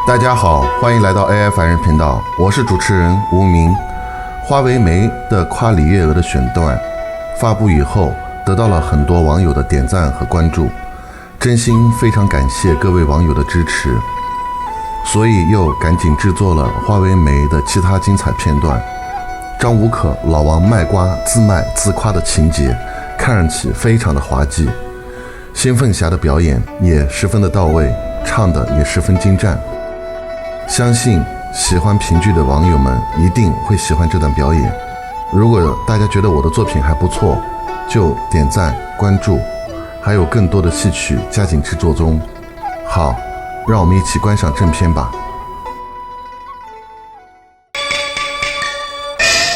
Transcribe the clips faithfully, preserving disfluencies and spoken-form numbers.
大家好，欢迎来到A I凡人频道，我是主持人无名。花为媒的夸李月娥的选段发布以后，得到了很多网友的点赞和关注，真心非常感谢各位网友的支持，所以又赶紧制作了花为媒的其他精彩片段。张无可老王卖瓜自卖自夸的情节，看上去非常的滑稽。 新凤霞的表演也十分的到位，唱得也十分精湛。相信喜欢评剧的网友们一定会喜欢这段表演。如果大家觉得我的作品还不错，就点赞、关注，还有更多的戏曲加紧制作中。好，让我们一起观赏正片吧。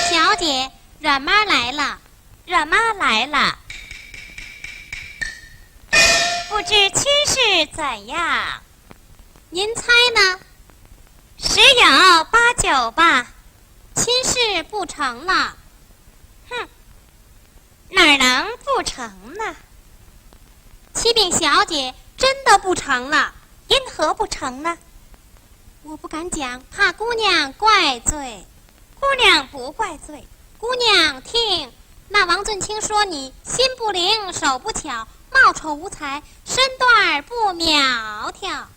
小姐，阮妈来了。阮妈来了。 不知亲事怎样？您猜呢？十有八九吧。亲事不成了。哼，哪儿能不成呢？启禀小姐，真的不成了。因何不成呢？我不敢讲，怕姑娘怪罪。 姑娘不怪罪。姑娘听，那王俊卿说你心不灵，手不巧，貌丑无才，身段儿不苗条。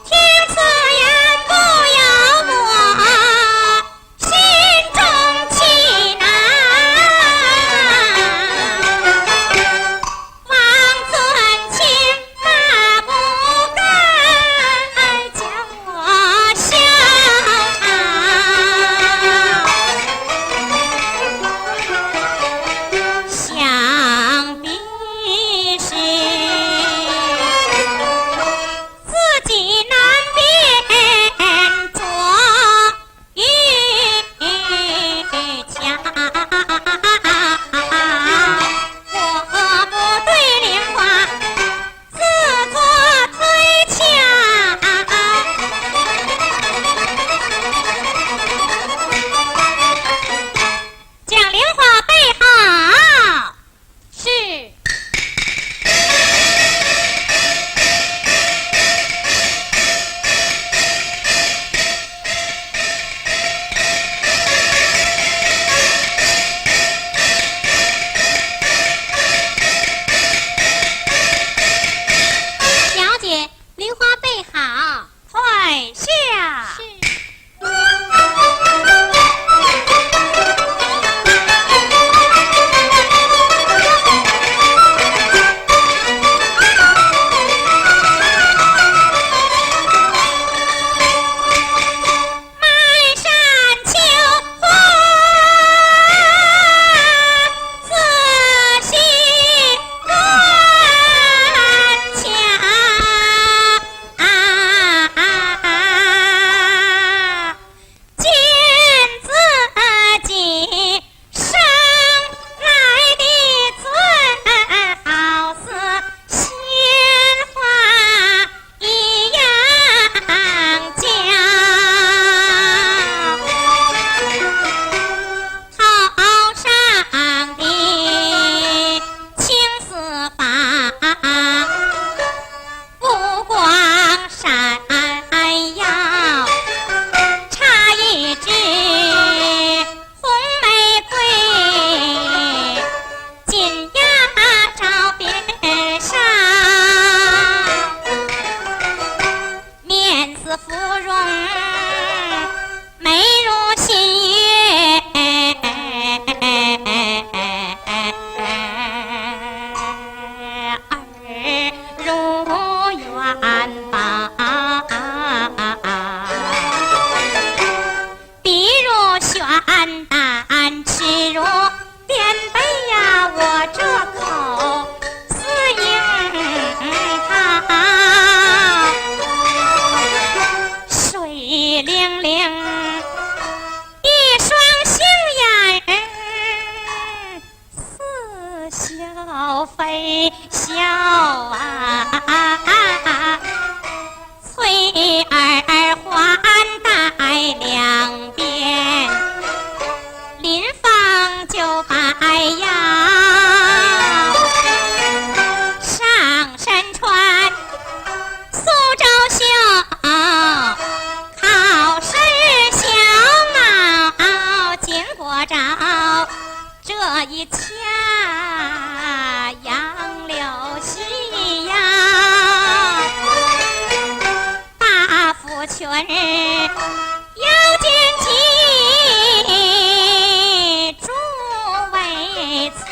听此言不由我 心中气恼，王俊卿那不敢叫我笑。想必是自己难辨错 一家，我不对莲花自作推敲。将莲花备好。 是。小姐，莲花备好。快下。是。 满山秋花自西关前。 见自己生来的最好似鲜花一样娇，头上的青丝发。 五光闪耀，插一枝红玫瑰，紧压着边上，面似芙蓉， 眉如新月，耳如元宝，鼻如悬胆，齿如 点背呀，我这口似樱桃，水灵灵，一双杏眼儿似笑非笑啊。 翠耳环带两边，临风就摆呀，上一家杨柳溪呀，大府群儿腰间系，诸位催。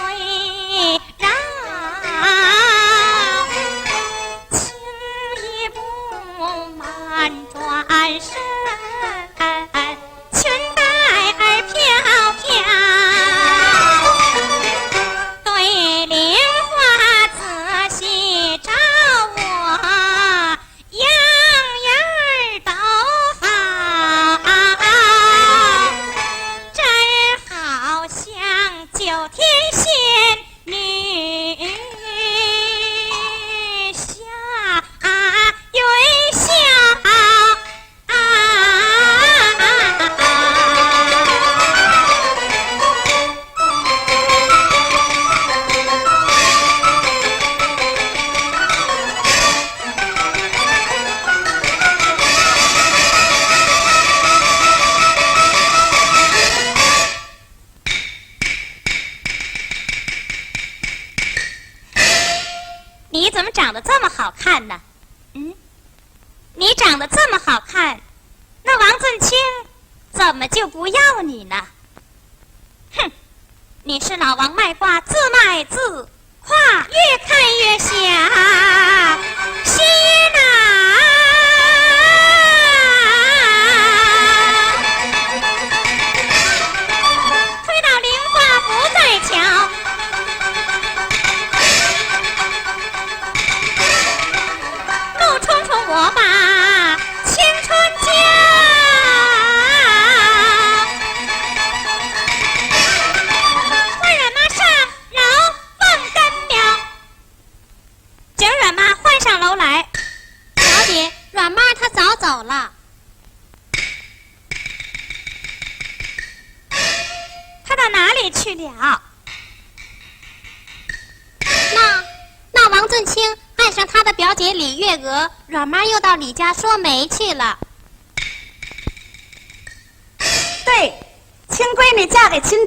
你怎么长得这么好看呢？嗯，你长得这么好看，那王振清怎么就不要你呢？哼，你是老王卖瓜自卖自夸，越看越像。